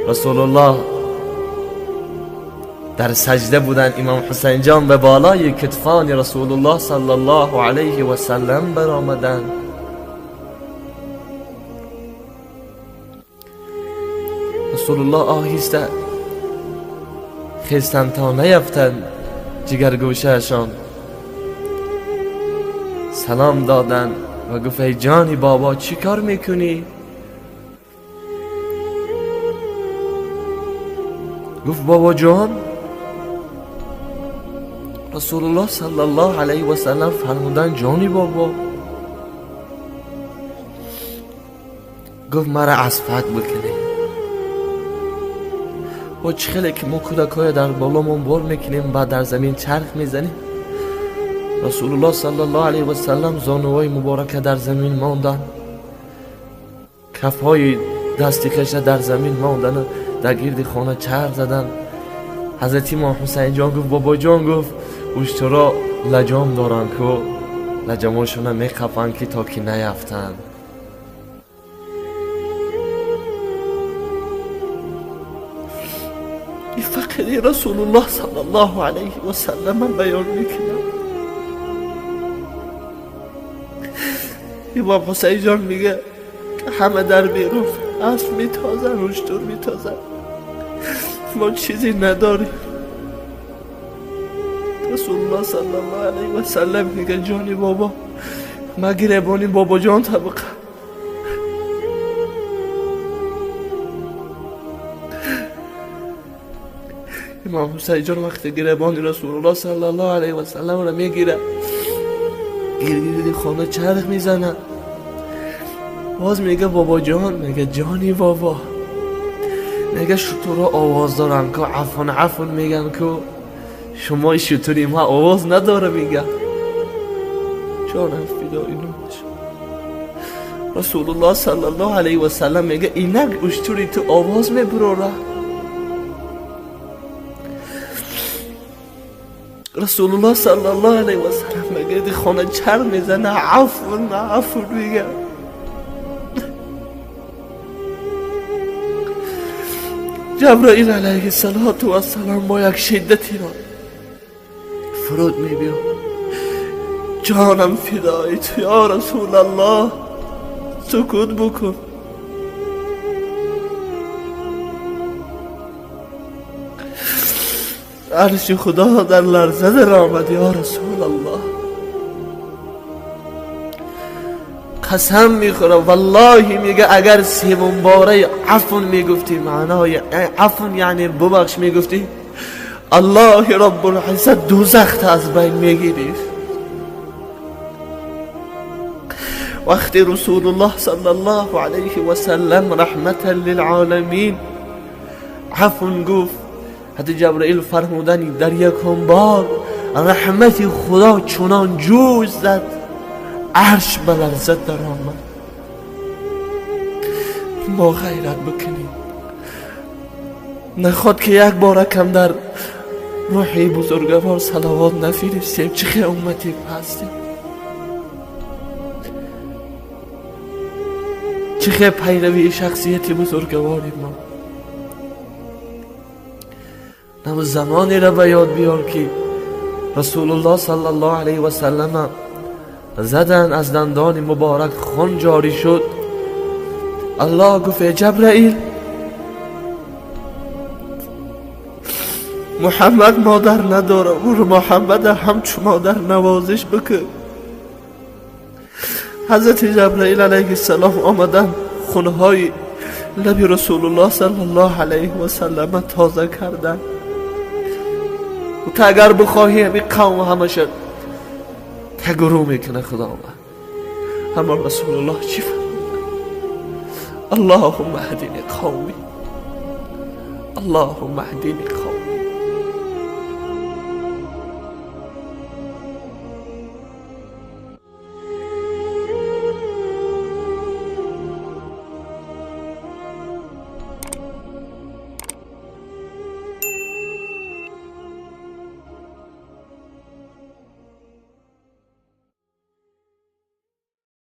رسول الله در سجده بودن، امام حسین جان به بالای کتفان رسول الله صلی الله علیه و سلم برآمدند. رسول الله آهسته خستن تا نیفتند جگرگوشهشان، سلام دادن و گفت ای جانی بابا چی کار میکنی؟ گفت بابا جان، رسول الله صلی الله علیه و سلم فرمودن جانی بابا. گفت مرا عصفت بکنی. و چه خیلی که ما کودکای در بالامون بار میکنیم بعد در زمین چرخ میزنیم، رسول الله صلی الله علیه و سلم زانوهای مبارکه در زمین ماندن، کفهای دستی خیش در زمین ماندن و در گرد خانه چرخ زدن. حضرت امام حسین جان گفت بابا جان، گفت اشترا لجام دارن که لجاماشون میخفن که تا که نیفتن. این فقیری رسول الله صلی الله علیه و سلم من بیان میکنم. امام حسین جان میگه که همه در بیرون اسب میتازن، اشتر میتازن، ما چیزی نداریم. رسول الله صلی الله علیه و سلم میگه جانی بابا، ما گریبانی بابا جان طبقه. امام حسین جان وقتی گریبانی رسول الله صلی الله علیه و سلم را میگیره، گیر خانه چرخ میزنه، باز میگه بابا جان، میگه جانی بابا، میگه شترها آواز دارن که عفون عفون میگن که شما شتری ما آواز نداره، میگه جانم فدای نوش. رسول الله صلی الله علیه و سلم میگه اینک اشتری تو آواز میبراره. رسول الله صلی الله علیه و سلم میگه دی خانه چرخ میزنه، عفون عفون میگه. جبرائیل علیه السلام با یک شدتی را فرود می بیاد، جانم فدای تو یا رسول الله، سکوت بکن. عرش خدا در لرزه در آمد یا رسول الله. قسم میخورم والله، میگه اگر سوم باره عفون میگفتی، معنای عفون یعنی ببخش میگفتی، الله رب العزت دوزخت از بین میگیری. وقتی رسول الله صلی الله علیه و سلم رحمتا للعالمین عفون گفت، حتی جبرائیل فرمودن در یکم بار رحمت خدا چنان جوش زد، عرش به لرزه در آمد. ما غیرت بکنیم، نخواد که یک بار کم در روحی بزرگوار صلوات نفرستیم. چه امتی هستیم، چه پیروی شخصیت بزرگواری ما. نمو زمانی را به یاد بیار که رسول الله صلی الله علیه و سلم زدن، از دندان مبارک خون جاری شد. الله گفت جبرائیل، محمد مادر نداره، او رو محمد همچو مادر نوازش بکن. حضرت جبرائیل علیه السلام آمدن، خونهای لب رسول الله صلی الله علیه و سلم تازه کردن. و تا اگر بخواهی همین قوم همشه تگرو میکنه خداوند. اما رسول الله چی فرمود؟ اللهم اهدنی قومی، اللهم اهدنی